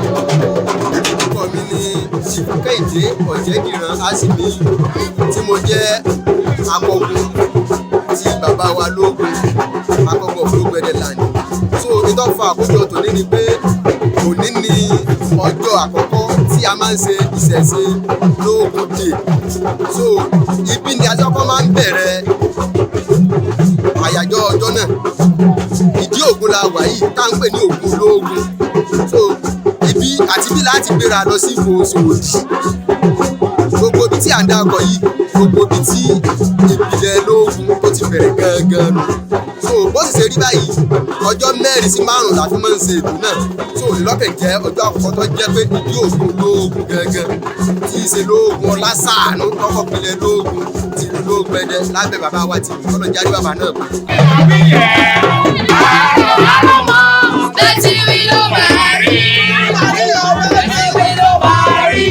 Orúkọ mi ni Kẹ́hìndé Ọ̀jẹ́dìran Àsìmíyù, tí mo jẹ́ akọgun ti bàbá wa lóògùn, akọgun of Ológun land. So ìtọ́fà àkójọ tòní ni pé òní ni ọjọ́ àkọ́kọ́ tí a máa ń ṣe ìṣẹ̀ṣe Lóògùn Day. So ibi ni ajọ́kọ́ máa ń bẹ̀rẹ̀ àyájọ́ ọjọ́ náà. Ìdí Ògún la wà yìí tá à ń pè ní Ògún Lóògùn. So ibi àti bí láti gbéra lọ sí Ìfòsòdì. Gbogbo ibi tí à ń dákọ yìí, gbogbo ibi tí ìpìlẹ̀ Lóògùn tó ti bẹ̀rẹ̀ gangan nù. So bó sì ṣe rí báyìí, ọjọ́ 4 sí 5 la fi máa ń ṣe ètò náà. So òní lọ́kàn jẹ́ ọjọ́ àkọ́kọ́ tó jẹ́ pé ìdí Ògún Lóògùn gangan tí í ṣe Lóògùn Ọlásàánú kọ́kọ́ pilẹ̀ Lóògùn tìlú Lóògùn Ẹdẹ lábẹ́ bàbá wa tìlú kọ́nà jáde bàbá náà. Bẹ́ẹ̀ tí wí ló máa rí. Bẹ́ẹ̀ tí wí ló máa rí.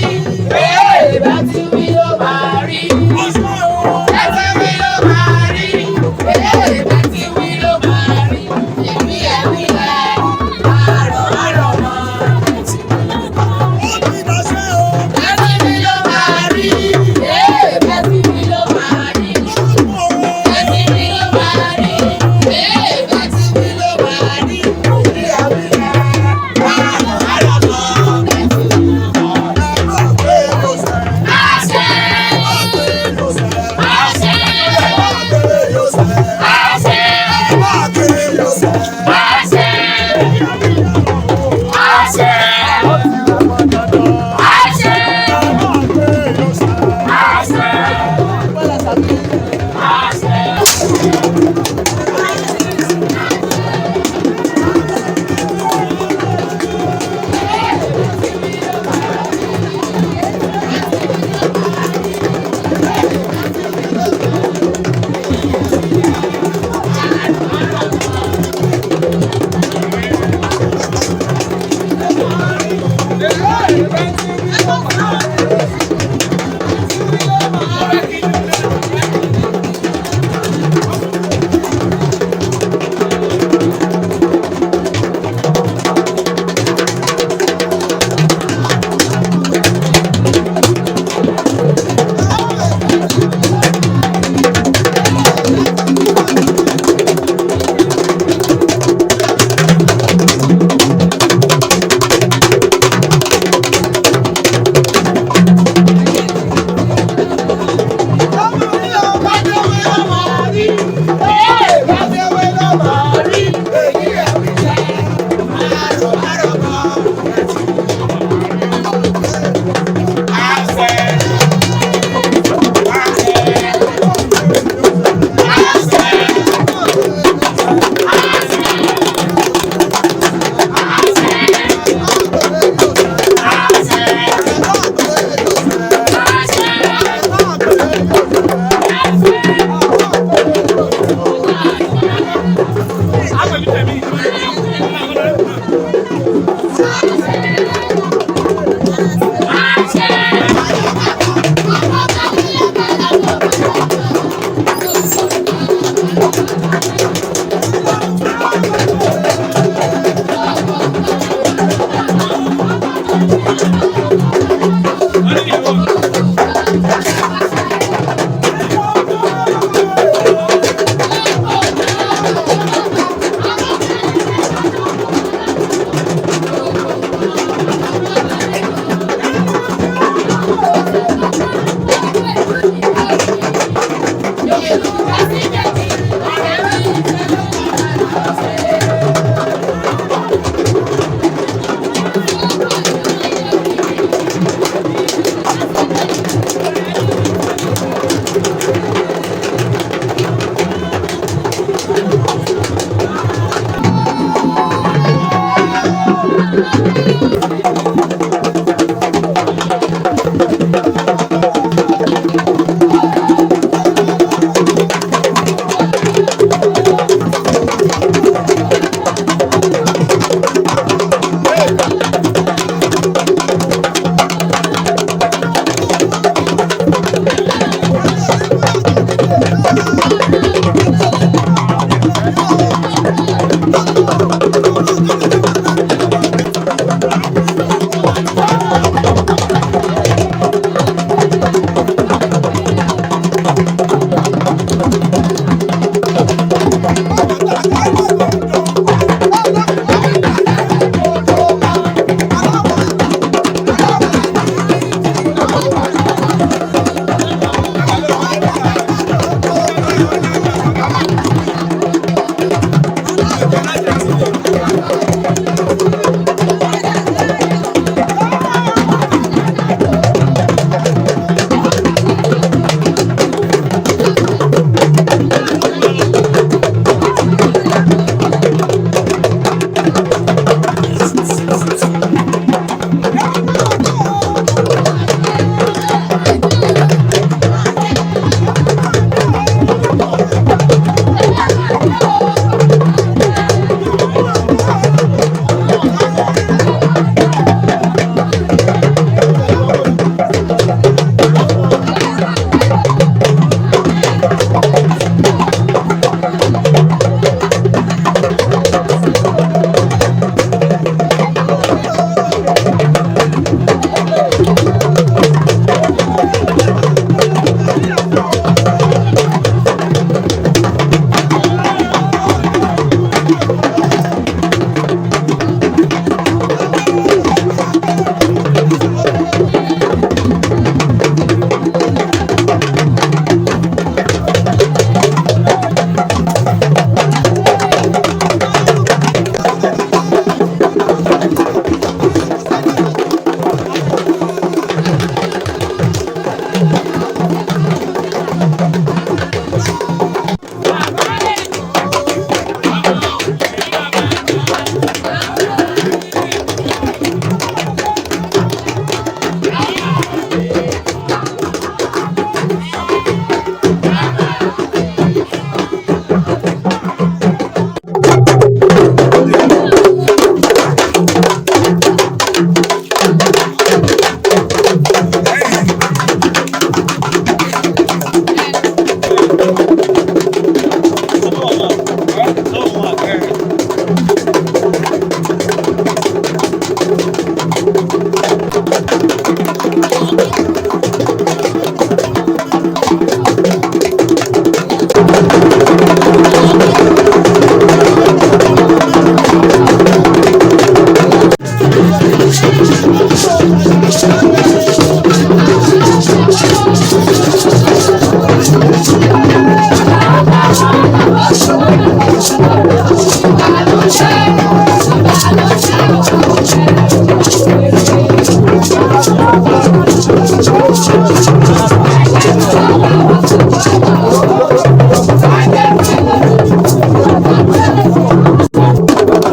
Bẹ́ẹ̀ tí wí ló máa rí. Bẹ́ẹ̀ tí wí ló máa rí. Bẹ́ẹ̀ tí wí ló máa rí. Èmi ẹ̀ wí lẹ̀, àrọ̀ àrọ̀ mọ́. Bẹ́ẹ̀ tí wí ló máa rí. Bẹ́ẹ̀ tí wí ló máa rí. Bẹ́ẹ̀ tí wí ló máa rí. Bẹ́ẹ̀ tí wí ló máa rí. Èmi ẹ̀ wí lẹ̀, àrọ̀ àrọ̀ mọ́. Àṣẹ! Àṣẹ! Àṣẹ! Àṣẹ! Àṣẹ! Àṣẹ! Àṣẹ! Àṣẹ!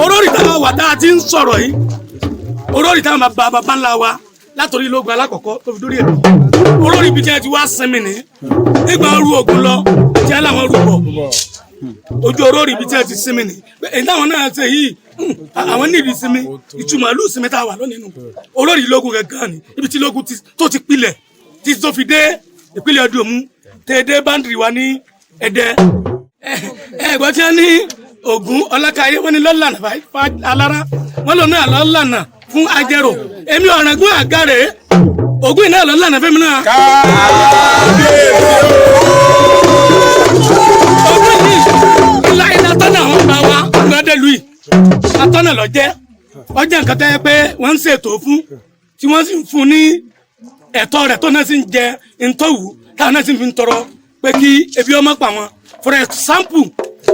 Olórí táwọn wà tá a ti ń sọ̀rọ̀ yìí, olórí táwọn bàbá bàbá ńlá wa látòrí lógun alákọ̀ọ́kọ́ tó fi dórí èmi, olórí ibi tí a ti wá sinmi ní nígbà ru ogun lọ tí a láwọn rú bọ̀ ojú olórí ibi tí a ti sinmi ní èyí táwọn náà ṣe yìí, àwọn nídìí sinmi. Ìtumọ̀ ìlú sinmi tá a wà lónìí nù. Olórí lógun gangan ni ibi tí lógun tó ti pilẹ̀ títí tó fi dé ìpínlẹ̀ ọdún òmu tẹ̀ dé báńdìrì wa ní Ẹdẹ. Ẹ̀gbọ́n tí wọ́n ní Ògún Ọlákayé, wọ́n ní lọ́lànà alára wọ́n lọ náà lọ́lànà fún Ajérò. Èmi Ọ̀ràngún àgàrè Ògún iná lọ́lànà fẹ́mi náà. Ògún yìí ńlá iná tọ́nà àwọn bá wa ńlọdẹ́lu yìí atọ́nà lọ́jẹ́ ọjà nǹkan tẹ́ pé wọ́n ń ṣètò fún tí wọ́n sì ń fún ní ẹ̀tọ́ rẹ̀ tó náà sì ń jẹ ntọ́wù táwọn náà sì fi ń tọrọ pé kí ebi ọmọ pa wọn. For example,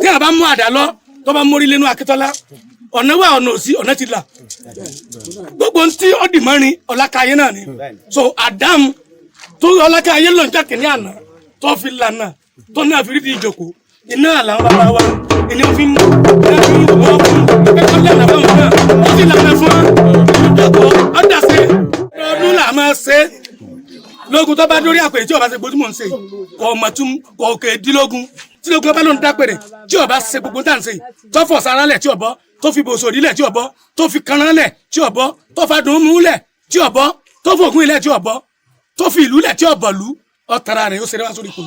tí a bá mú àdá lọ tó bá mórí lẹ́nu Akíntọ́lá, ọ̀nà wà, ọ̀nà òsì, ọ̀nà ti là, gbogbo ntí ọ̀dì mọ́rin Ọlákayé náà ni. So Adam tó Ọlákayé lọ́njà kìíní àná tó fi lànà tó náà fi rí di ìjòkó iná làwọn bàbá wa ìní fi ń wọ́n fún ẹ̀kọ́ lànà fún wọn náà, ó sì lànà fún wọn ìjòkó ọ̀dàṣe ọdún là máa ṣe lógun tó bá dórí àpèrè tí ó bá ṣe gbogbo tí mò ń ṣe yìí, kò mọ̀ tún kò kè dílógún. Tí lógun bá ló ń dápèrè tí ó bá ṣe gbogbo tá à ń ṣe yìí, tó fọ̀ sára lẹ̀ tí ó bọ́, tó fi bòsòrí lẹ̀ tí ó bọ́, tó fi kanran lẹ̀ tí ó bọ́, tó fa dùn mú lẹ̀ tí ó bọ́, tó fògùn ilẹ̀ tí ó bọ́, tó fi ìlú lẹ̀ tí ó bọ̀ lú ọ̀tara rẹ̀, ó ṣeré wá sórí ipò.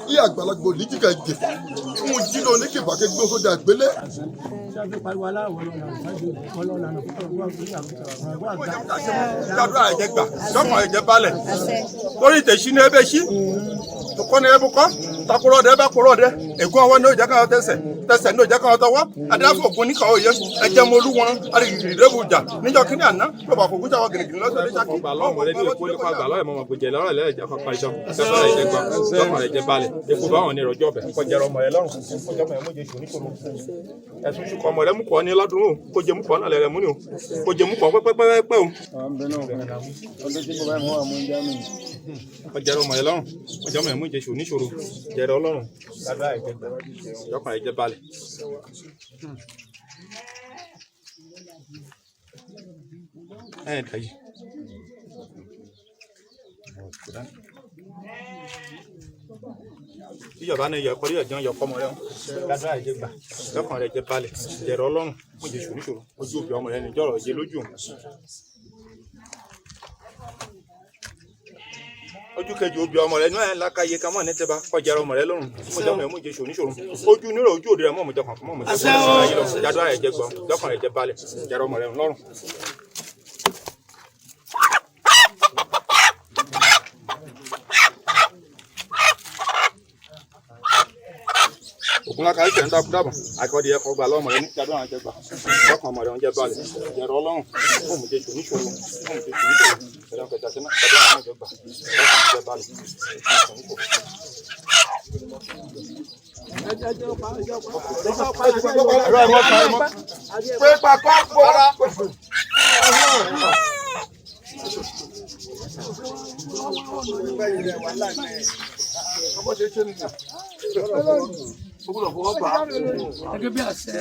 Ní àgbàlagbà oníjìká jẹfà ń jí lọ ní kìbà kẹgbẹ sójà gbélé. Gbàdúrà ẹ̀jẹ̀ gbà sọ́kàn ẹ̀jẹ̀ balẹ̀ torí tẹ̀sí ní ẹbẹ̀ sí tọkọ ní ẹbùkọ́. Takurọ̀ dẹ bá kurọ̀ dẹ ègún ọwọ́ ní òjá káwọn tẹsẹ̀ tẹsẹ̀ ní òjá káwọn tọwọ́ adáfọ̀ ògùn níkà òye ẹjẹ mọ olúwọn arìgìrì lẹ́bù jà níjọ kíní àná lọ́ba kò gúnjà wọ gìrìgìrì lọ́sọ̀ ní sàkí. Ọgbà lọ́wọ́ rẹ bí èkó nípa àgbà lọ́wọ́ ẹ̀mọ́ gbèjẹ lọ́rọ̀ lẹ́yìn ìjà pápá iṣan sẹ́fọ́ rẹ̀ jẹ́ gbà lọ́kàn rẹ̀ jẹ́ balẹ̀ epo báwọn ní ìrọ̀jọ́ ọbẹ̀ kọjá ọmọ rẹ lọ́rùn kọjá ọmọ rẹ mú jésù níṣòro ẹ̀sùn ṣùkọ́ ọmọ rẹ mú kọ́ ní lọ́dún o kó jẹ mú kọ́ náà lẹ́rẹ̀ mú ni o kó jẹ mú kọ́ pẹ́pẹ́pẹ́ o. Kọjá ọmọ rẹ lọ́rùn kọjá ọmọ rẹ mú jésù níṣòro jẹrẹ ọlọ́run lábẹ́ àìjẹgbẹ́ lọ́kàn rẹ̀ jẹ́ balẹ̀. Ẹ̀ dàyí. Ìjọba ní yọkọ yóò jẹun yọkọ ọmọ rẹ ládùúgbò àìjẹ gbà lọ́kàn rẹ̀ jẹ́ balẹ̀ jẹrọ Ọlọ́run mo jẹ ṣòro ojú òbí ọmọ rẹ níjọrọ jẹ lójú òun. Ojú kejì òbí ọmọ rẹ ní ẹ̀ lákàyè ká mọ̀ ní tẹ́ba kọjá ọmọ rẹ lọ́rùn mo jẹ́ ọmọ rẹ mo jẹ ṣòro níṣòro ojú nírò ojú òde rẹ mọ̀ mo jẹ kàn mọ̀ mo jẹ kàn ládùúgbò àìjẹ gbà lọ́kàn rẹ̀ jẹ́ balẹ̀ jẹrọ ọmọ rẹ lọ́rùn. Ògúnláka ìṣẹ̀ ń dákú dábọ̀ àkọ́dí ẹ̀kọ́ gbà lọ́mọ rẹ ní jádọ́ àwọn jẹgbà lọ́kàn ọmọ rẹ ń jẹ balẹ̀ jẹrọ ọlọ́run fún mi jẹjọ níṣòro fún mi jẹjọ níṣòro ẹ̀rọ kẹta sínú jádọ́ àwọn jẹgbà lọ́kàn jẹ balẹ̀. Gẹ́gẹ́ bí àṣẹ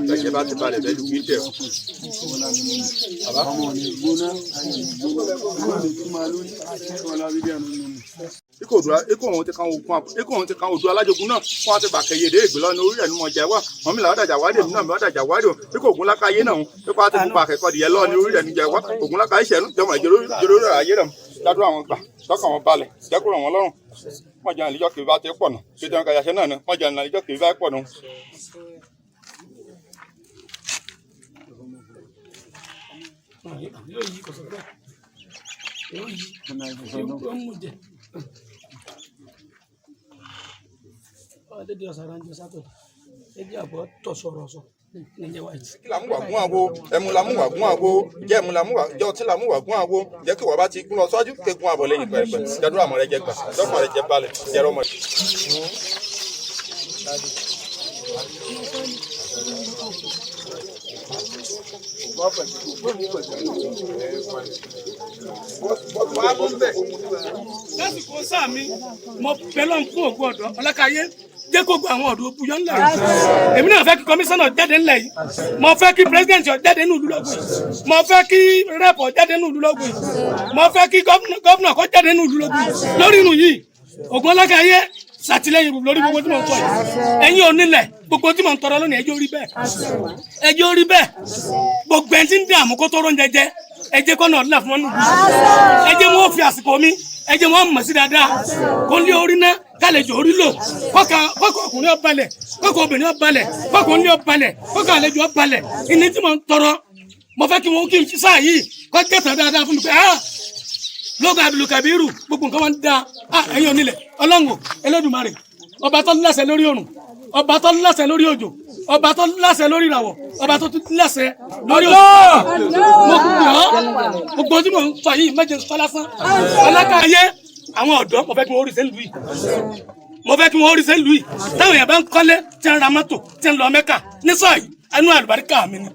Lẹ́sẹ̀ bá ti balẹ̀ bẹ́ẹ̀ lùkì tẹ̀. Ikú òun ti kan ogun ikú òun ti kan odò alájogun náà kó wọn ti bà kẹyẹ dé ìgbìlọ ní orí ẹnu mọjà wà wọn mi làwọn dàjà wádìí náà mi wọn dàjà wádìí o ikú ògùn lákàyé náà ikú àti pupa akẹ́kọ̀ọ́ dìyẹ lọ ní orí ẹnu jẹ wá ògùn lákàyé sẹnu jọmọ ìjọrọ ayé rẹ dádúrà àwọn gbà dọkàn wọn balẹ̀ jẹkúrò wọn lọ́rùn mọjà àlejò kìí bá ti pọ̀ nù kí tí wọn kàyàṣẹ náà ni mọjà àlejò kìí bá pọ̀ nù. Yóò yí kò sọ bẹ́ẹ̀. Yóò yí. Yóò mú jẹ. Ọ̀dẹ́dẹ́ ọ̀sán aránjọ sátọ̀. Ẹjẹ́ àbọ̀ tọ̀ sọ̀rọ̀ sọ ní ìyẹn wáyé. Kí la mú wà gún àwo ẹmu la mú wà gún àwo jẹ ẹmu la mú wà jẹ ọtí la mú wà gún àwo jẹ kí wàá bá ti gún lọ sọ́jú kégun àbọ̀ lẹ́yìn pẹ̀pẹ̀ jàdúrà mọ̀ rẹ jẹ gbà dọ́kàn rẹ jẹ balẹ̀ jẹrọ mọ̀. Lásìkò sáà mi, mo bẹ lọ́n fún ògùn ọ̀dọ́ ọlákàyé jẹ́ kó gba àwọn ọ̀dọ́ buyọ́ ńlẹ̀ yìí. Èmi náà fẹ́ kí kọmíṣánná jáde ńlẹ̀ yìí. Mo fẹ́ kí pírẹsidẹ̀ntì ó jáde nínú ìlú lọ́gùn yìí. Mo fẹ́ kí rẹ́pù ó jáde nínú ìlú lọ́gùn yìí. Mo fẹ́ kí gọ́vnà kó jáde nínú ìlú lọ́gùn yìí. Lórí inú yìí, ògùn ọlákàyé ṣàtìlẹ́yìn lórí gbogbo tí mo ń sọ yìí. Ẹ̀yin onílẹ̀, gbogbo tí mo ń tọrọ lónìí, ẹ jẹ́ ó rí bẹ́ẹ̀. Ẹ jẹ́ ó rí bẹ́ẹ̀. Gbogbo ẹni tí ń dààmú kó tó róúnjẹ jẹ, ẹ jẹ́ kọ́nà ọ̀dúnlà fún wọn nù. Ẹ jẹ́ wọn ó fi àsìkò mi, ẹ jẹ́ wọn mọ̀ sí dáadáa. Kó lé orí ná, kálejò orí lò. Kọ́kà ọkùnrin ó balẹ̀, kọ́kà obìnrin ó balẹ̀, kọ́kà onílé ó balẹ̀, kọ́kà àlejò ó balẹ̀. Ìní tí mo ń tọrọ, mo fẹ́ kí wọn kí n fi sáà yìí kọ́ jẹ́tàn dáadáa fún mi pé ah lóga Abdulkabiru gbogbo nǹkan wọn da ah ẹ̀yin onílẹ̀ Ọlọ́run Ẹlẹ́dùmarè ọba tó láṣẹ lórí òrùn, ọba tó láṣẹ lórí òjò, ọba tó láṣẹ lórí ìràwọ̀, ọba tó tún láṣẹ lórí òṣùpá. Mo gbọ́ gbogbo tí mo ń sọ yìí méje sọ lásán. Ọlákàyé àwọn ọ̀dọ́ mo fẹ́ kí wọ́n rí sẹ́ńlú yìí. Mo fẹ́ kí wọ́n rí sẹ́ńlú yìí. Táwọn èèyàn bá ń kọ́lé tí ń ra mọ́tò tí ń lọ Mẹ́kà nísọ̀ yìí ẹnu àlùbáríkà mi ni.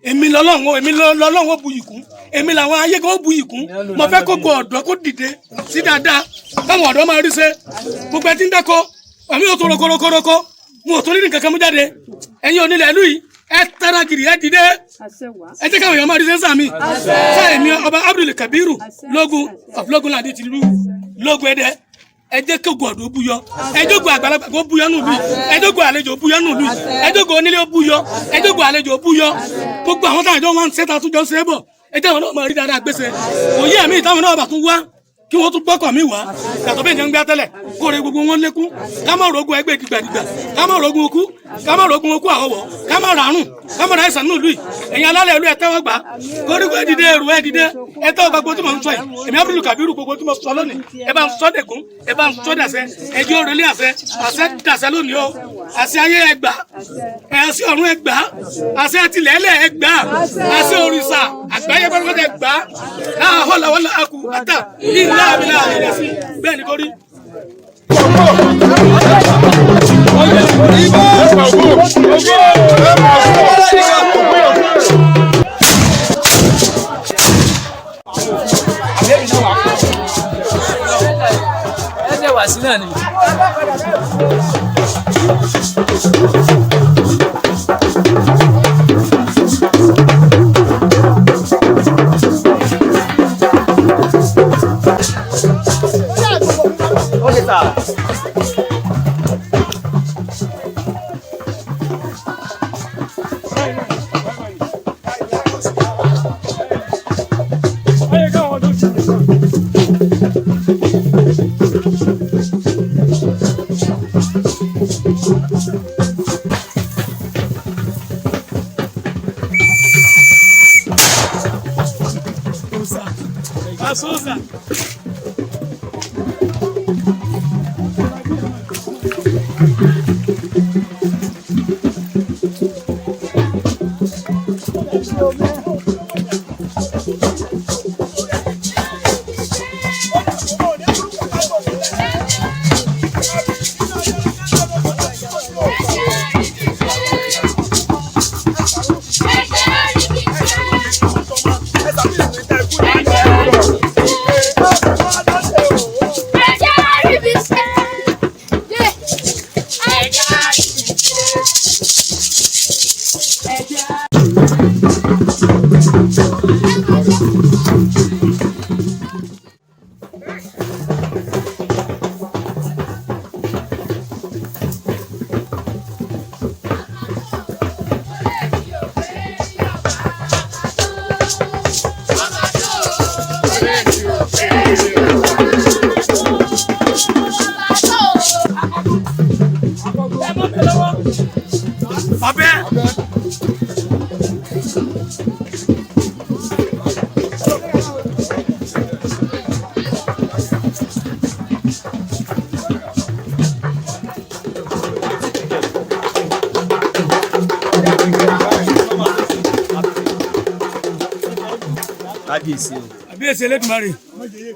Èmi lọ́lọ́run èmi lọ́lọ́run ó buyì kún. Èmi làwọn ayé kan ó buyì kún. Mo fẹ́ kó gbọ́ ọ̀dọ́ kó dìde sí dáadáa. Káwọn ọ̀dọ́ máa rí ṣe. Gbogbo ẹ ti ń dáko. Àmì ò tó rokorokoro. Mo ò tó ní nǹkan kan mú jáde. Ẹ̀yin onílẹ̀ ìlú yìí, ẹ tara gìrì ẹ dìde. Ẹ jẹ́ káwọn èèyàn máa rí ṣe ń sàmì. Sáà èmi ọba Abdulkabiru Lógún of Lógún Làdí ti lú Lógún Ẹdẹ. Ẹ jẹ́ kí ogun ọ̀dọ́ búyọ. Ẹ jẹ́ ogun àgbàlagbà kó búyọ nù lùi. Ẹ jẹ́ ogun àlejò búyọ nù lùi. Ẹ jẹ́ ogun onílé búyọ. Ẹ jẹ́ ogun àlejò búyọ. Gbogbo àwọn táwọn àjọ wọn ń ṣe ta tún jọ ń ṣe é bọ̀. Ẹ jẹ́ àwọn náà máa rí dáadáa gbèsè. Òye ẹ̀mí táwọn náà bà tún wá. Kí wọ́n tún gbọ́kọ̀ mi wá yàtọ̀ bẹ́ẹ̀ ni wọ́n ń gbé tẹ́lẹ̀, kóore gbogbo wọn lékún, ká má rogun ẹgbẹ́ dìgbàdìgbà, ká má rogun okú, ká má rogun okú àwọ̀wọ̀, ká má ràrùn, ká má ràìsàn nínú ìlú yìí. Ẹ̀yin alálẹ̀ ìlú, ẹ tẹ́wọ́ gbà. Koríko ẹ dìde, èrò ẹ dìde, ẹ tẹ́wọ́ gbà. Gbogbo tí mo ń sọ yìí, èmi Abdul Kabiru, gbogbo tí mo sọ lónìí, ẹ bá ń sọ dẹ̀gún, ẹ bá ń sọ dàsẹ́, ẹ jẹ́ òrèlé àṣẹ, àṣẹ dàsẹ́ lónìí o. Àṣẹ ayé ẹ gbà, àṣẹ ọ̀run ẹ gbà, àṣẹ tilẹ̀ẹ́lẹ̀ ẹ gbà, àṣẹ òrìṣà àgbáyé pátápátá ẹ gbà. Láhọ́lá wọlé akú ata ilá abilá àlẹ́sí bẹ́ẹ̀ ni kò rí. Ẹsẹ̀ wà sí náà ni. Okay, sir. Asosa. Ọbẹ̀. Kábíyèsí o. Àbíyèsí Elédùmarè.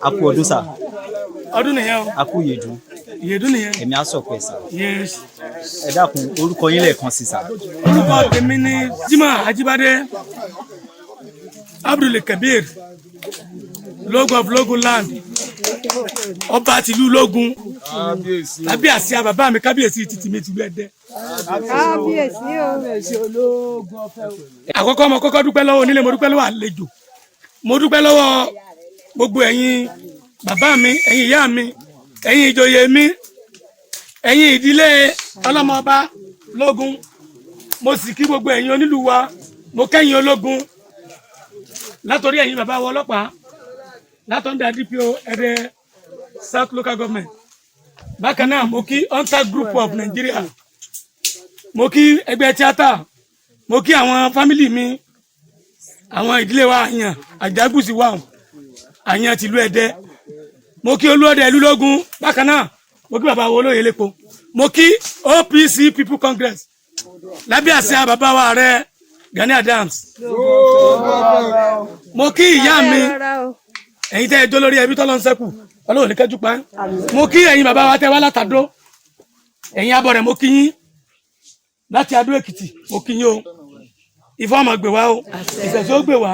A kú ọdún, sà. Ọdún nìyẹn o. A kú ìyèdún. Ìyèdún nìyẹn. Ẹ̀mí á sọ̀pẹ̀, sà. Yes. Ẹ dákun, orúkọ yín lẹ́ẹ̀kan sí, sà. Orúkọ tèmi ni Jimoh Ajibade Abdul Kabir, Lógun of Lógun land, ọba tìlú Lógun, tàbí àsíá bàbá mi, kábíyèsí títí mi tìlú Ẹdẹ. Kábíyèsí o. Àkọ́kọ́, mo kọ́kọ́ dúpẹ́ lọ́wọ́ onílé, mo dúpẹ́ lọ́wọ́ àlejò, mo dúpẹ́ lọ́wọ́ gbogbo ẹ̀yin bàbá mi, ẹ̀yin ìyá mi, ẹ̀yin ìjòyè mi, ẹ̀yin ìdílé ọlọ́mọba Lógun. Mo sì kí gbogbo ẹ̀yin onílù wa, mo kẹ́yìn ológun, látọ̀rí ẹ̀yin bàbá wa ọlọ́pàá, látọ̀ndà DPO Ẹdẹ South Local Government. Bákan náà, mo kí Hunter Group of Nigeria, mo kí ẹgbẹ́ tíátà, mo kí àwọn family mi, àwọn ìdílé wa, àyàn àjágùsì wa, àyàn tìlú Ẹdẹ. Mo kí olúọdẹ ìlú Lógun. Bákan náà, mo kí bàbá wa olóyè lẹ́kọ̀ọ́, mo kí OPC People Congress lábẹ́ àsíá bàbá wa ààrẹ Gani Adams. Mo kí ìyá mi, ẹ̀yin tẹ́ ẹ jó lórí ẹbí tọ́lọ́ ń sẹ́kù, Ọlọ́run ní kẹ́jú pa. Mo kí ẹ̀yin bàbá wa tẹ́ wá látàdó, ẹ̀yin abọ́ rẹ̀, mo kí yín láti Adó Èkìtì. Mo kí yín o. Ifá ọmọ gbè wá o, ìṣẹ̀ṣẹ̀ ó gbè wá.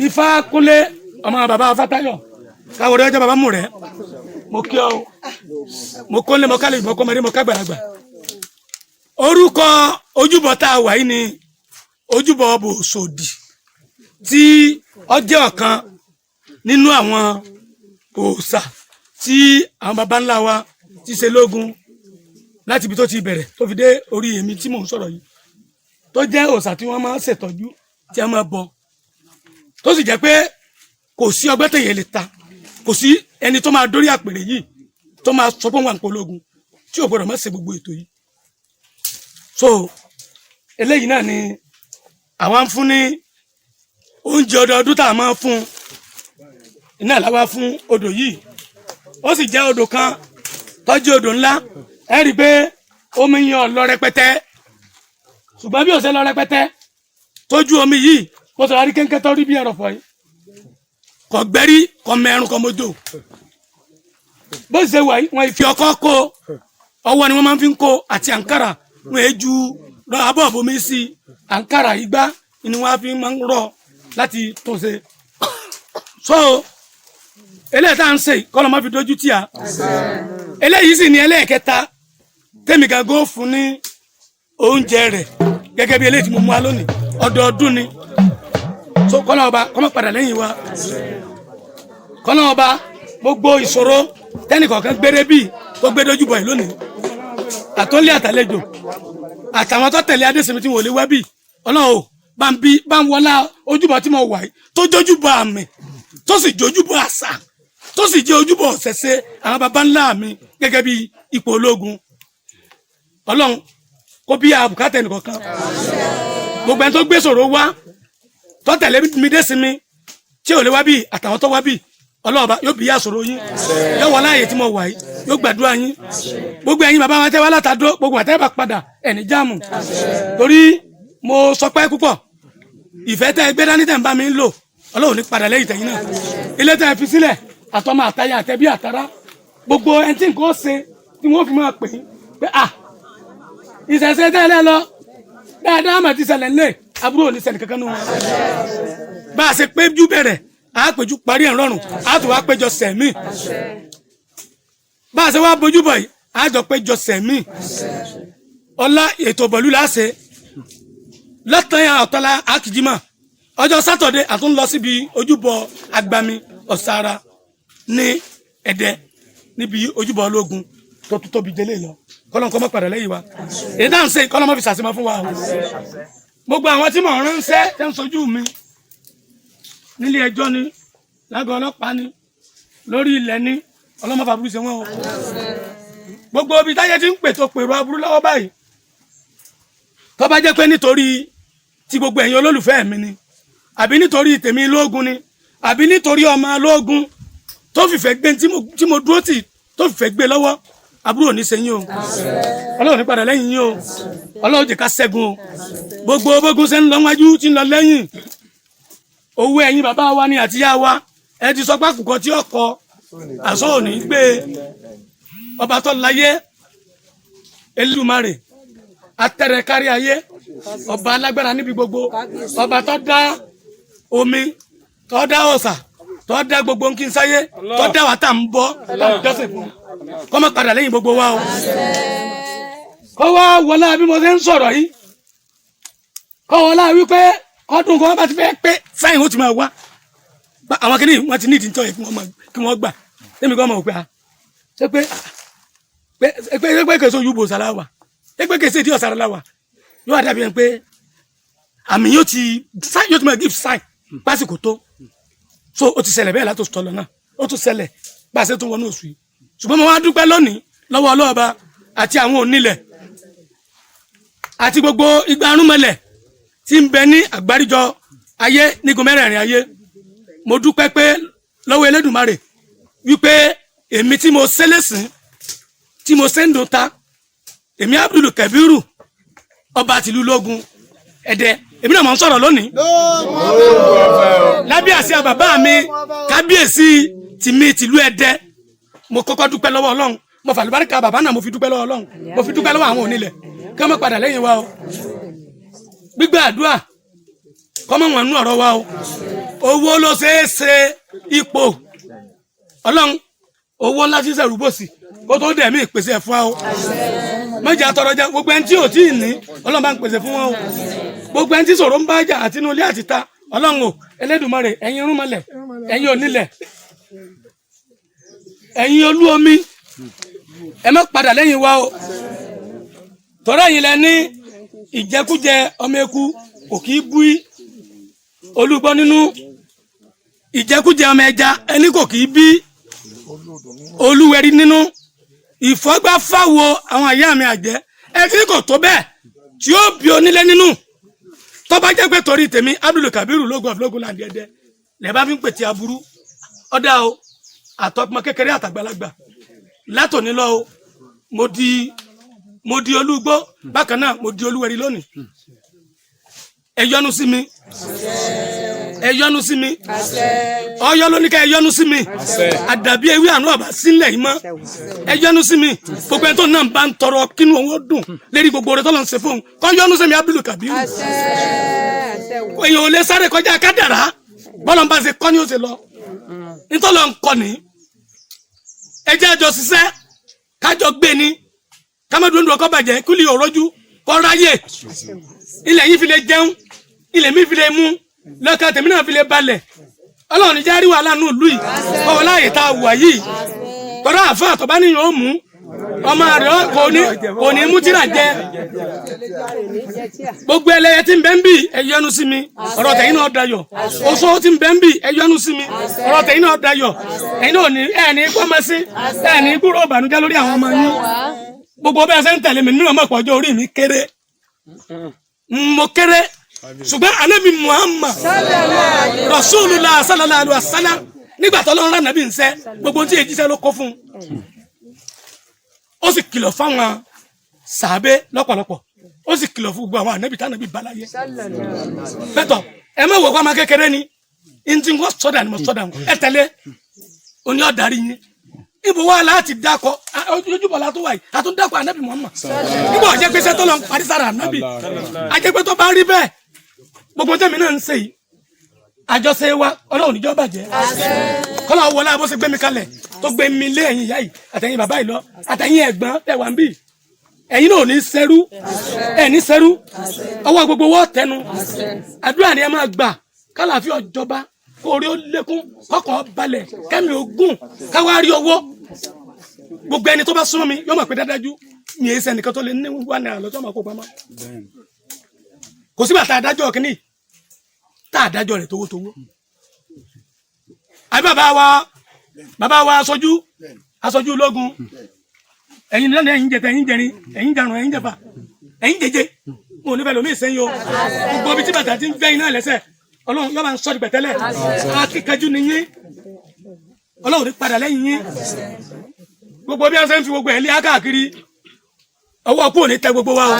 Ifá Kúnlé, ọmọ bàbá Fátayọ̀, káwọ́dé ọjọ́ bàbá mú rẹ̀, mo kí ọ o. Mo kó lé, mo kálẹ̀, mo kọ́ ọmọdé, mo kágbàlagbà. Orúkọ ojúbọ tá a wà yìí ni ojúbọ Bòsòdì, tí ó jẹ́ ọ̀kan nínú àwọn òòṣà tí àwọn baba ńlá wa ti ṣe lógun láti ibi tó ti bẹ̀rẹ̀ tó fi dé orí èmi tí mò ń sọ̀rọ̀ yìí, tó jẹ́ òòṣà tí wọ́n máa ń ṣètọ́jú, tí wọ́n máa bọ, tó sì jẹ́ pé kò sí ọgbẹ́ tẹ̀yẹ̀ lè ta. Kò sí ẹni tó máa dórí àpèrè yìí tó máa sọ fún wa nǹkan ológun tí ò gbọdọ̀ má ṣe gbogbo ètò yìí. So eléyìí náà ni àwa ń fún ní oúnjẹ ọdọọdún tá a máa ń fún iná làwa fún odò yìí. Ó sì jẹ́ odò kan tọ́jú odò ńlá. Ẹ rí i pé omi yẹn ò lọ rẹpẹtẹ, ṣùgbọ́n bí ó ṣe lọ rẹpẹtẹ tójú omi yìí kó sọ̀rọ̀ àrí kéńké tó rí bí ẹrọ̀fọ̀ yìí, kò gbẹ́rí, kò mẹ́rùn, kò mọ́jò. Bó ṣe wà yìí, wọ́n fi ọkọ́ kó, ọwọ́ ni wọ́n máa fi ń kó àti àǹkárá. Wọ́n èé ju abọ́ bomi sí àǹkárá, igbá ni wọ́n fi máa ń rọ láti tó ṣe. So eléyìí tá à ń ṣe kọ́ ló máa fi dojú tì á. Eléyìí sì ni ẹlẹ́ẹ̀kẹta tẹ́mi gangan fún ní oúnjẹ rẹ̀ gẹ́gẹ́ bí eléyìí tí mo mú wa lónìí. Ọdọọdún ni. So kọ́lá ọba kọ́ má padà lẹ́yìn wa. Kọ́lá ọba, gbogbo ìṣòro tẹ́nìkọ̀ọ̀kan gbére bíi tó gbé dójú bọ̀ yìí lónìí, àtọ́lé àtàlejò àtàwọn tó tẹ̀lé adésèmi tí wọ́n lè wá bíi, Ọlọ́run o, bá ń bí bá ń wọlá ojúbọ tí mo wà yìí tó jójúbọ àmì, tó sì jójúbọ àṣà, tó sì jẹ́ ojúbọ ọ̀sẹ̀sẹ̀ àwọn baba ńlá mi gẹ́gẹ́ bí ipò ológun, Ọlọ́run kó bí àbùkátà ẹnìkọ̀ọ̀kan. Gbogbo ẹni tó gbé sọ̀rọ̀ wá tó tẹ̀lé mi dé sí mi tí ò lè wá bí àtàwọn tó wá bí, Ọlọ́ọ̀ba yóò bí yàsọ̀rọ̀ yín, yóò wọ láàyè tí mo wà yìí, yóò gbàdúrà yín. Gbogbo ẹ̀yin bàbá wa tẹ́ wá látàdó, gbogbo àtẹ́ bá padà ẹ̀ní jáàmù, torí mo sọpẹ́ púpọ̀. Ìfẹ́ tẹ́ ẹ gbé dání tẹ́ ń bá mi ń lò, Ọlọ́run ní padà lẹ́yìn tẹ̀yìn náà. Ilé tẹ́ ẹ fi sílẹ̀, àtọmọ àtaya àtẹbí àtàrà, gbogbo ẹni tí nǹkan ó ṣe tí wọ́n fi máa pè é pé à ìṣẹ̀ṣẹ̀ tẹ́lẹ̀ lọ dáadáa mà ti ṣẹlẹ̀ ńlẹ̀, àbúrò ò ní ṣẹlẹ̀ kankan nù wọn. Bá a ṣe péjú bẹ̀rẹ̀, a péjú parí ẹ̀ rọrùn, a tún wá péjọ sẹ̀mí. Bá a ṣe wá bójú bọ̀ yìí, a jọ péjọ sẹ̀mí. Ọlá ètò bọ̀lú la ṣe lọ́tàn yà ọ̀tọ́lá akìjìmọ̀. Ọjọ́ sátọ̀dé a tún lọ síbi ojúbọ agbami ọ̀sára ní Ẹ̀dẹ́, níbi ojúbọ ológun tó tún tóbi délé lọ. Kọ́lọ́n kọ́ mọ́ padà lẹ́yìn wa. Èyí náà ń ṣe kọ́lọ́n mọ́ fi ṣàṣemọ́ fún wa o. Gbogbo àwọn tí mò ń ránṣẹ́ tẹ́ ń sojú mi nílé ẹjọ́ ni, lágọ̀ọ́ ọlọ́pàá ni, lórí ilẹ̀ ni, ọlọ́mọ fàbúrú ṣe wọ́n o. Gbogbo ibi táyé ti ń pètò pèrò aburú lọ́wọ́ báyìí, tó bá jẹ́ pé nítorí ti gbogbo ẹ̀yin olólùfẹ́ mi ni, àbí nítorí tèmi lóògùn ni, àbí nítorí ọmọ lóògùn tó fìfẹ́ gbé tí mo dúró tì tó fìfẹ́ gbé lọ́wọ́, àbúrò ní sẹ́yìn o. Ọlọ́run ní padà lẹ́yìn yín o. Ọlọ́run jẹ́ ká ṣẹ́gun o. Gbogbo bógun ṣe ń lọ wájú tí ń lọ lẹ́yìn, owó ẹ̀yin bàbá wa ni àti yá wa, ẹ ti sọ pákùkọ tí ọkọ àṣọ òní gbé. Ọba tó láyé, Elédùmarè atẹrẹ kárí ayé, ọba alágbára níbi gbogbo, ọba tó dá omi, tó dá ọ̀sà, tó dá gbogbo nkínsáyé, tó dá wa tá à ń bọ́ tá à ń jọ́sìn fún, kó má padà lẹ́yìn gbogbo wa o. Kó wá wọlá bí mo ṣe ń sọ̀rọ̀ yìí, kó wọlá wípé ọdún kan bá ti fẹ́ pé sáyìn ó ti máa wá àwọn kìíní wọn ti ní ìdíjọ́ yìí kí wọ́n gbà lẹ́mi kí wọ́n mọ̀ pé a ṣe pé pé pé kèso yúbo ọ̀sàrà wà, pé kèso ìdí ọ̀sàrà wà, yóò wá dàbí ẹni pé àmì yóò ti yóò ti máa give sign pásìkò tó. So ó ti ṣẹlẹ̀ bẹ́ẹ̀ látòsí tọ́lọ náà, ó tún ṣẹlẹ̀ bá a ṣe tún wọnú oṣù yìí. Ṣùgbọ́n mo wá dúpẹ́ lónìí lọ́wọ́ ọlọ́ọ̀ba àti àwọn onílẹ̀ àti gbogbo igba arúnmọlẹ̀ tí ń bẹ ní àgbáríjọ ayé nígun mẹ́rẹ̀ẹ̀rin ayé. Mo dúpẹ́ pé lọ́wọ́ Elédùmarè wípé èmi tí mo ṣẹlẹ̀sìn tí mo ṣe ń dùn ta, èmi Abdul Kabiru ọba tìlú lógun Ẹdẹ, èmi náà mọ̀ ń sọ̀rọ̀ lónìí lábẹ́ àsíá bàbá mi kábíyèsí tìmí tìlú Ẹdẹ. Mo kọ́kọ́ dúpẹ́ lọ́wọ́ Ọlọ́run, mo fàlùbáríkà bàbá náà, mo fi dúpẹ́ lọ́wọ́ Ọlọ́run, mo fi dúpẹ́ lọ́wọ́ àwọn onílẹ̀ kí wọ́n má padà lẹ́yìn wa o. Gbígbà àdúrà kọ́mọ wọn nú ọ̀rọ̀ wa o. Owó ló ṣeé ṣe ipò Ọlọ́run, owó ńlá tí sẹ̀rù bòsì kó tó dẹ̀ mí ìpèsè ẹ̀ fún wa o. Mọ̀jà tọrọ jẹ gbogbo ẹni tí ò tí ì ní, Ọlọ́run bá ń pèsè fún wọn o. Gbogbo ẹni tí ṣòro ń bá jà àti inú ilé àti ta, Ọlọ́run o, Elédùmarè, ẹ̀yin irúnmọlẹ̀, ẹ̀yin onílẹ̀, ẹ̀yin olú omi, ẹ má padà lẹ́yìn wa o. Tọ́lá yìí lẹ ní ìjẹkújẹ ọmọ eku kò kì í bú olúgbọ́ nínú, ìjẹkújẹ ọmọ ẹja ẹni kò kì í bí Olúwẹ̀rí nínú ìfọ́gbáfáwo àwọn àyà mi àjẹ́ ẹ tí kò tó bẹ́ẹ̀ tí ó bí onílé nínú. Tó bá jẹ́ pé torí tèmi Abdul Kabiru lógun ọ̀flógún láǹdí ẹ̀dẹ́ lẹ́ bá fi ń pètè aburú ọ̀dà o, àtọmọ kékeré àtàgbàlagbà látòní lọ o, mo di olúgbó bákan náà, mo di olúwẹ̀rí lónìí. Ẹ yọ́nú sí mi, ẹ yọ́nú sí mi. Ọyọ́ ló ní ká ẹ yọ́nú sí mi. Àdàbí ewé àánú ọba sílẹ̀ yìí mọ́. Ẹ yọ́nú sí mi. Gbogbo ẹni tó náà bá ń tọrọ kínú òun ó dùn lérí gbogbo rẹ tọ́lọ́ ń ṣe fóun, kọ́ yọ́nú sí mi Abdul Kabiru. Èèyàn ò lè sáré kọjá kádàrá. Bọ́lá ń bá ṣe kọ́ ni ó ṣe lọ, nítọ́lọ́ ń kọ́ ni. Ẹ jẹ́ àjọ ṣiṣẹ́ kájọ gbé ni, kámẹ́dúndùn ọkọ̀ bàjẹ́ kúlì òrọ́jú kọ́ ráyè. Ilẹ̀ yìí fi lè jẹun, ilẹ̀ mi fi lè mú lọ́kàn tèmi náà fi lè balẹ̀. Ọlọ́run ní járí wàhálà nù lù yìí ọwọ́ láàyè tá a wà yìí. Tọ́lá àfa àtọ́bá níyàn ó mú ọmọ rẹ̀ kò ní mú tíra jẹ. Gbogbo ẹlẹ́yẹ tí ń bẹ ń bì, ẹ yọ́nú sí mi, ọ̀rọ̀ tẹ̀yìn náà dayọ̀. Oṣó tí ń bẹ ń bì, ẹ yọ́nú sí mi, ọ̀rọ̀ tẹ̀yìn náà dayọ̀. Ẹ̀yin náà ní ẹ̀ ní gbọ́mọsí, ẹ̀ ní gbúrò ìbànújẹ́ lórí àwọn ọmọ yín. Gbogbo bẹ́ẹ̀ ṣe ń tẹ̀lé mi nínú ọmọ ìpọ́jọ́ orí mi kéré, mo kéré, ṣùgbọ́n anabi Muhammad Rasulullah sallallahu alaihi wasallam, nígbà tó lọ́run anabi ń sẹ́, gbogbo tí èjì sẹ́ ló kó fún un. Ó sì kìlọ̀ fáwọn sàábé lọ́pọ̀lọpọ̀, ó sì kìlọ̀ fún gbogbo àwọn anabi tí anabi bá láyé bẹ́tọ̀. Ẹ má wò kó ọmọ kékeré ni ntí wọ́n sọ́dà ni mo sọ́dà wọn. Ẹ tẹ̀lé oní ọ̀darí yín. Ibo wa láti dakọ ojúbọ la tó wà yìí, a tún dakọ anabi Muhammad. Nígbà ọjọ́ pé sẹ́tọ́ lọ ń parí sára anabi, ajẹ́pẹ́ tó bá rí bẹ́ẹ̀, gbogbo tẹ̀mí náà ń ṣe yìí, àjọṣe wa Ọlọ́run níjọ́ bàjẹ́. Kọ́lá wọlé abó ṣe gbé mi kalẹ̀ tó gbé mi lé ẹ̀yin ìyá yìí àtẹ̀yin bàbá yìí lọ àtẹ̀yin ẹ̀gbọ́n tẹ̀ wá ń bì, ẹ̀yin náà ò ní sẹ́rú, ẹ̀ ní sẹ́rú. Ọwọ́ gbogbo wọ́ tẹnu. Àdúrà ni ẹ máa gbà kálàfíà ọjọba, kó orí ó lékún, kọkàn balẹ̀, kẹ́mi ogún, káwá rí owó. Gbogbo ẹni tó bá súnmọ́ mi yóò mọ̀ pé dájú mi èé sẹ́nìkan tó lè ní ₦1 lọ́jọ́ máa kó pamọ́. Kò sígbà tá a dájọ́ kínní tá a dájọ́ rẹ̀ towótowó. Àbí bàbá wa aṣojú ológun, ẹ̀yin lẹ́nu, ẹ̀yin jẹta, ẹ̀yin jẹrin, ẹ̀yin jarun, ẹ̀yin jẹfà, ẹ̀yin jẹjẹ, mo ò ní fẹ́ lómi ìsẹ́yìn o. Gbogbo ibi tí bàtà ti ń fẹ́ iná lẹ́sẹ̀, Ọlọ́run yóò máa ń sọ di pẹ̀tẹ́lẹ̀. Akíkanjú ni yín, Ọlọ́run ní padà lẹ́yìn yín. Gbogbo bí wọ́n ṣe ń fi gbogbo ẹ̀ lé káàkiri, ọwọ́ kú ò ní tẹ gbogbo wa o,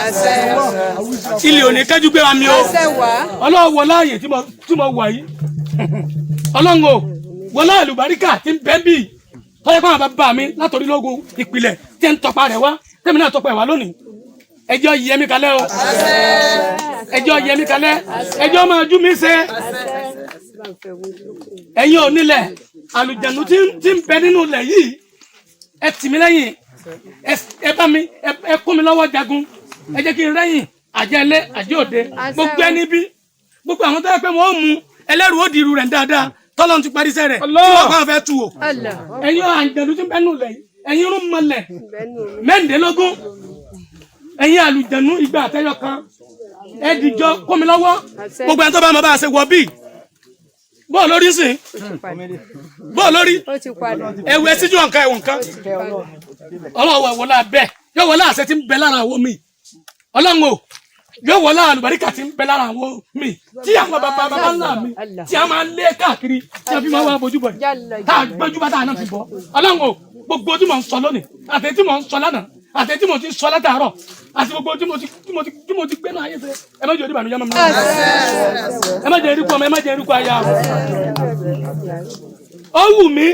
ilé ò ní kẹ́jú gbé wa mi o. Ọlọ́run wọ láàyè tí mo wà yìí. Ọlọ́run o, wọ láàyè àlùbáríkà tí ń bẹ́ bì tọ́jú pé àwọn bàbá mi látòrí lógun ìpìlẹ̀ tí ń tọpa rẹ̀ wá, tẹ́mi náà tọpa ẹ̀ wá lónìí. Ẹjọ́ yẹ mí kalẹ̀ o, ẹjọ́ yẹ mí kalẹ̀, ẹjọ́ máa jú mi ṣe. Ẹ̀yin onílẹ̀ àlùjànnú tí ń bẹ nínú ilẹ̀ yìí, ẹ tì mí lẹ́yìn, ẹ bá mi, ẹ kún mi lọ́wọ́ jagun. Ẹ jẹ́ kí n rẹ́yìn àjẹlé àjẹ òde. Gbogbo ẹni bí gbogbo àwọn tó yẹ pé wọ́n mú ẹlẹ́rù ó di irú rẹ̀ dáadáa, tọ́lọ́run ti parí iṣẹ́ rẹ̀ tí wọ́n kàn fẹ́ tu o. Ẹ̀yin àlùjànnú tí ń bẹ nínú ilẹ̀ yìí, ẹ̀yin irun mọlẹ̀ 24, ẹ̀yin àlùjànnú igba àtẹyọ kan, ẹ dìjọ kún mi lọ́wọ́. Gbogbo ẹni tó bá mọ bá a ṣe wọ bíi bọ́ọ̀ lórí sìn bọ́ọ̀ lórí ẹ̀wù ẹ̀ síjú ọ̀nkan ẹ̀wọ̀n kan. Ọlọ́wọ́ wọlé abẹ́ yóò wọlé àṣẹ tí ń bẹ lára àwọn mi. Ọlọ́run o, yóò wọlé àlùbáríkà tí ń bẹ lára àwọn mi, tí àwọn bàbá bàbá ńlá mi tí a máa ń lé káàkiri, tí a fi máa wá bójú bọ̀ yìí tá a gbójú bá tá a náà fi bọ́. Ọlọ́run o, gbogbo tí mò ń sọ lónìí àti tí mò ń sọ lánàá àti tí mo ti sọ látàárọ̀ àti gbogbo tí mo ti gbé náà ayé ṣe, ẹ má jẹ́ orí ìbànújẹ́ mọ́ mi, ẹ má jẹ́ erékù ọmọ, ẹ má jẹ́ erékù aya. Ó wù mí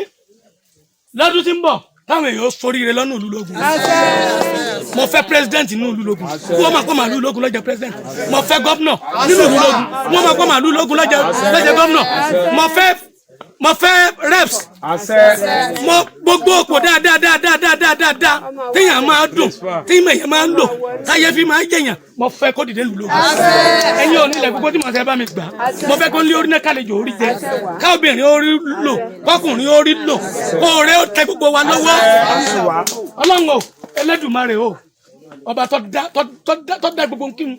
lọ́dún tí ń bọ̀ táwọn èèyàn soríire lọ́nà ìlú lógun. Mo fẹ́ president nínú ìlú lógun, kí wọ́n máa kọ́ màálù lógun lọ́jọ́ president. Mo fẹ́ gómìnà nínú ìlú lógun, wọ́n máa kọ́ màálù lógun lọ́jọ́ gómìnà. Mo fẹ́ reps, mo gbogbo òpò dáadáa dáadáa dáadáa dáadáa téèyàn máa dùn, téèyàn èèyàn máa ń lò, táyé fi máa jẹyàn. Mo fẹ́ kó dìde lù lógun. Ẹ̀yin ò nílẹ̀ gbogbo tí mo fẹ́ bá mi gbà. Mo fẹ́ kó lé orí náà, kálejò orí jẹ, káobìnrin orí lò, kọkùnrin orí lò, kó rẹ ó tẹ gbogbo wa lọ́wọ́. Ọlọ́run o, Ẹlẹ́dùmarè o, ọba tó dá gbogbo nkírun,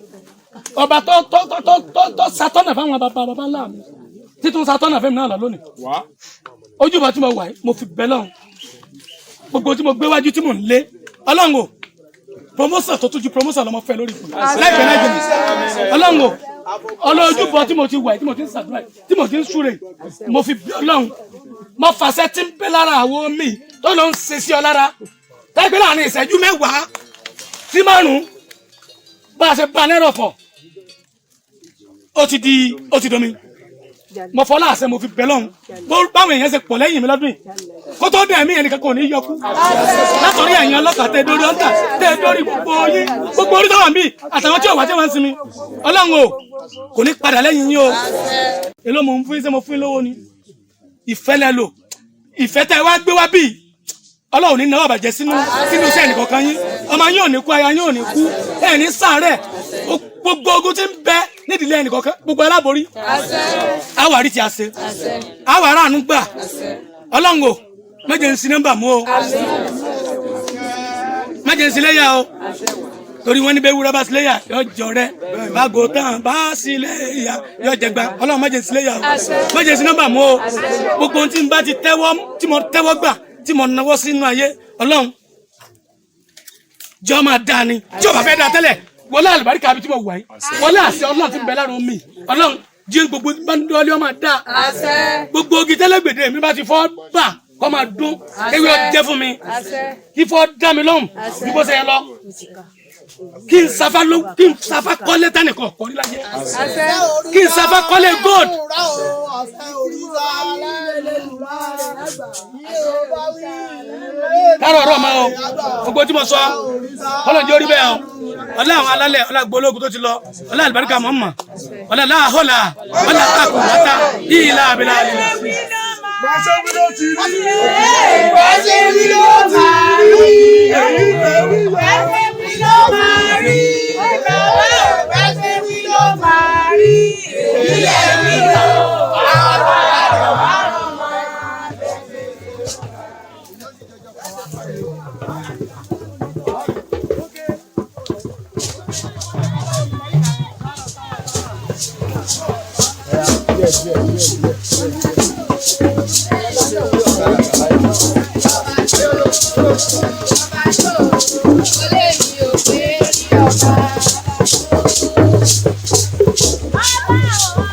ọba tó satọ́nà fáwọn bàbá bàbá ńlá mi, títún satọ́nà fẹ́mi náà lọ lónìí. Ojúbọ tí mo wà yìí, mo fi bẹ lọ́hùn. Gbogbo tí mo gbé wájú tí mò ń lé, Ọlọ́run o, promotion tó tún ju promotion lọ́mọ fẹ́ lórí ìpò láìpẹ́ láìpẹ́. Ọlọ́run o, ọlọ́júbọ tí mo ti wà, tí mo ti ń ṣàdúrà, tí mo ti ń súre, mo fi bí Ọlọ́run, mo fàṣẹ tí ń bẹ lára àwọn mi tó lọ ń ṣe sí ọ lára láìpẹ́ láàrin ìṣẹ́jú 10 sí 5, bá a ṣe ba lẹ́rọ̀ fọ̀, ó ti di, ó ti domi. Mo fọlá àṣẹ, mo fi bẹ lọ́hùn bó báwọn èèyàn ṣe pọ̀ lẹ́yìn mi lọ́dún yìí, kó tó dẹ̀ mí, ẹnìkan kò ní yọkú látọ̀rí ẹ̀yìn ọlọ́kà tẹ dórí ọ̀tà tẹ dórí gbogbo yín, gbogbo orí tó wà mí àtàwọn tí ò wá tí wọ́n ń sinmi. Ọlọ́run o, kò ní padà lẹ́yìn yín o. Èló mo ń fún yín? Ṣé mo fún yín lówó ni? Ìfẹ́ lẹ lò, ìfẹ́ tẹ wá gbé wá bíi Ọlọ́run ní náwó àbàjẹ́ sínú iṣẹ́ ẹnìkọ̀ọ̀kan yín. Ọmọ yín ò ní kú, aya yín ò ní kú, ẹ̀ ní sàárẹ̀. Gbogbo ogun tí ń bẹ nídìílé ẹnìkọ̀ọ̀kan, gbogbo aláborí àwa rí ti a ṣe, àwa aráàánú gbà. Ọlọ́run o, méje ń sin nọ́mbà mú o, méje ń sin léyà o, torí wọn ní bẹ́ẹ̀ wúrẹ́ bá sí léyà yọ jọ rẹ bágo tán bá sí léyà yọ jẹgba. Ọlọ́run, méje ń sin léyà o, méje ń sin nọ́mbà mú o. Gbogbo ohun tí n bá ti tẹ́wọ́, tí mo tẹ́wọ́ gbà, tí mo nawọ́ sínú ayé, Ọlọ́run jọ máa dáa ni tí o bá fẹ́ dáa tẹ́lẹ̀. Wọlé àlùbáríkà àbí tí mo wà yìí, wọlé àṣẹ Ọlọ́run ti ń bẹ lára omi. Ọlọ́run jí gbogbo bá ń dọ́lé ọmọ dáa. Gbogbo ogi tẹ́lẹ̀gbèdè mi bá ti fọ́ bà, kọ́ máa dún ewé ọjẹ́ fún mi, kí fọ́ dá mi lóhùn bí bó ṣe yẹ lọ, kí n safa ló, kí n safa kọ́lé tánìkan kọ́rí láyé, kí n safa kọ́lé gold. Kárọ̀ ọ̀rọ̀ ma o, gbogbo tí mo sọ, ọlọ́njẹ́ orí bẹ́ẹ̀ o. Ọlá àwọn alálẹ̀, ọlá gbólógun tó ti lọ, ọlá àlùbáríkà mọ̀ọ́mọ̀, ọlá láhọ́là, ọlá àkùnwátá ìlà àbílà. Bàṣẹ wí ló ti rí. Bàṣẹ wí ló máa rí. Bàṣẹ wí ló máa rí. Bàṣẹ wí ló máa rí. Ilẹ̀ wí ló àwọn àrọ̀ àrọ̀ máa.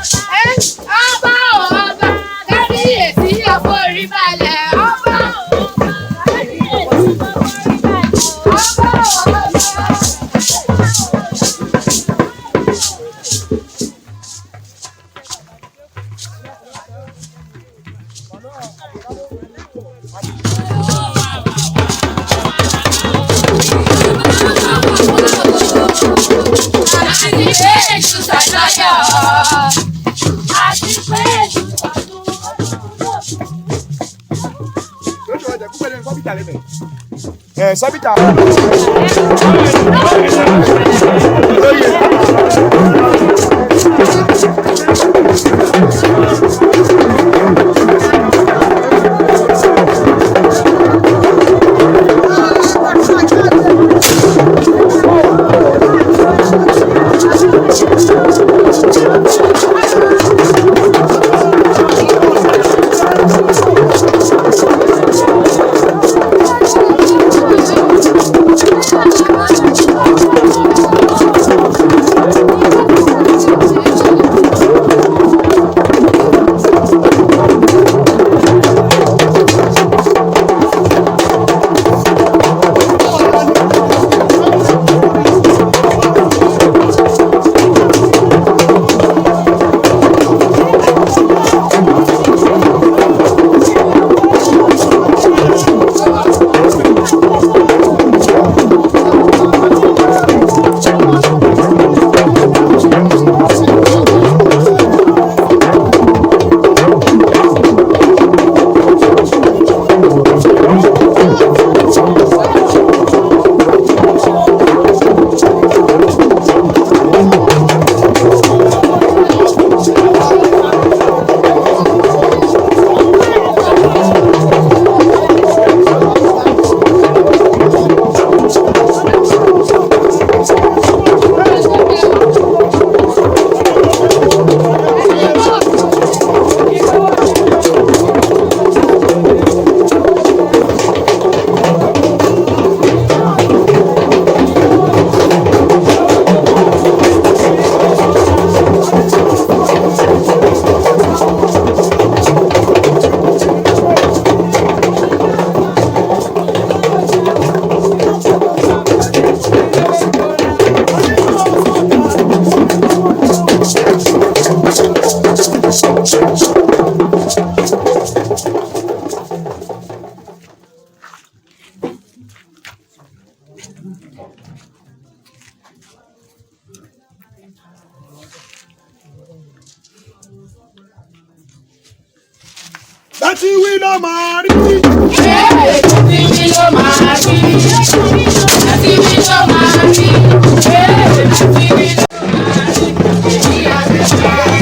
Ọba ọba, kábíyèsí, àforíbalẹ̀ ọba ọba, kábíyèsí, àforíbalẹ̀ ọba ọba. Àti pé èṣù ṣàjọyọ̀. Àti pé èṣù Ẹ sọ́bìtà. Thank you. ti wí ló máa rí. Bẹ́ẹ̀ ti wí ló máa rí. Bẹ́ẹ̀ ti wí ló máa rí. Bẹ́ẹ̀ ti wí ló máa rí. Ìyá rẹ̀ máa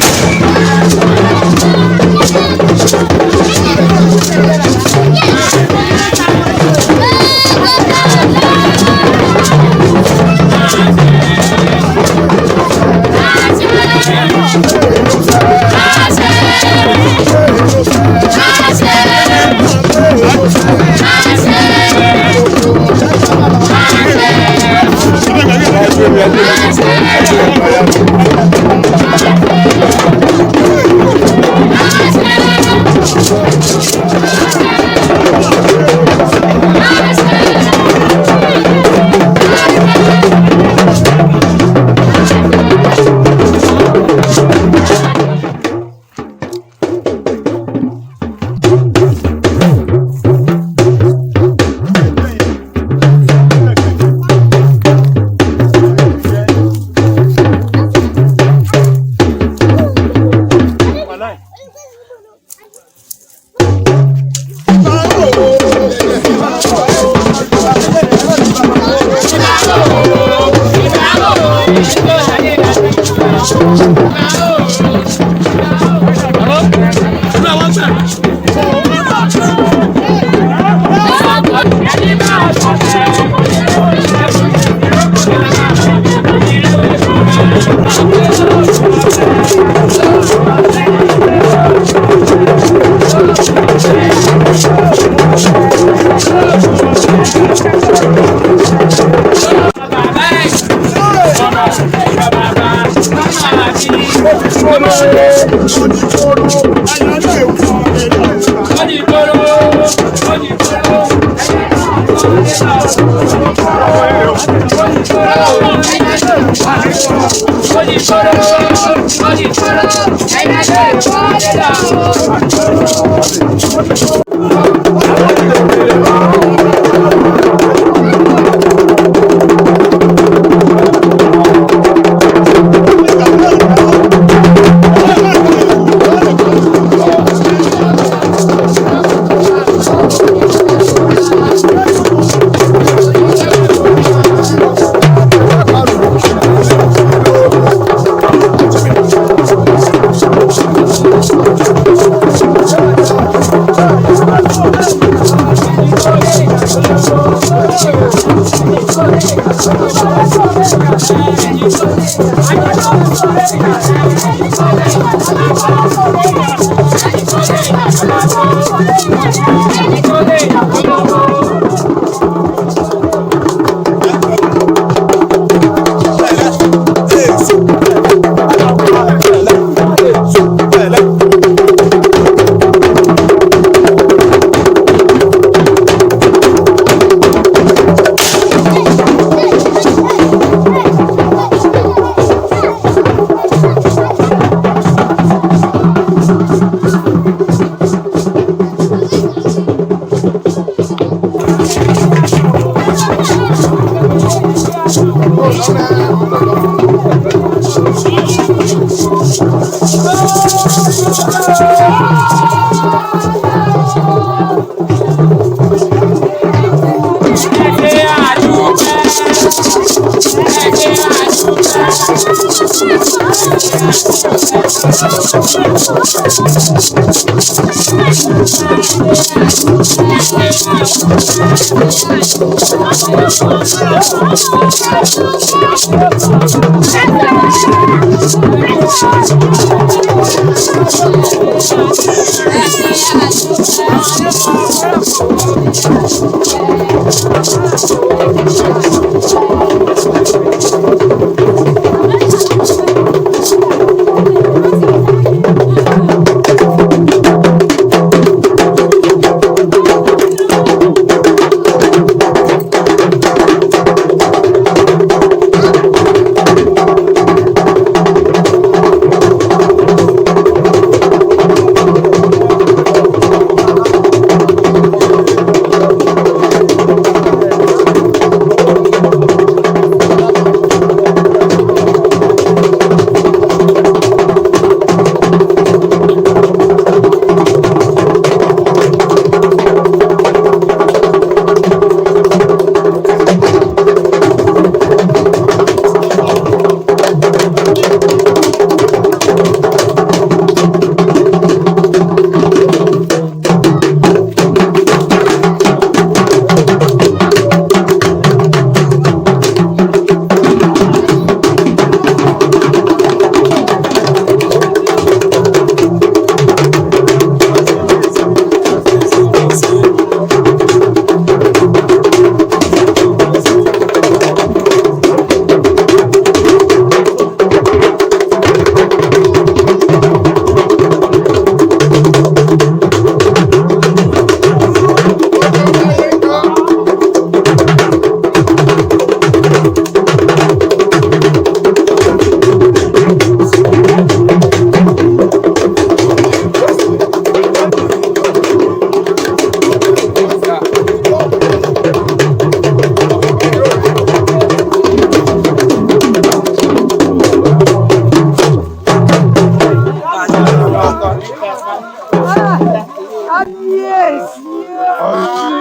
Kábíyèsí o.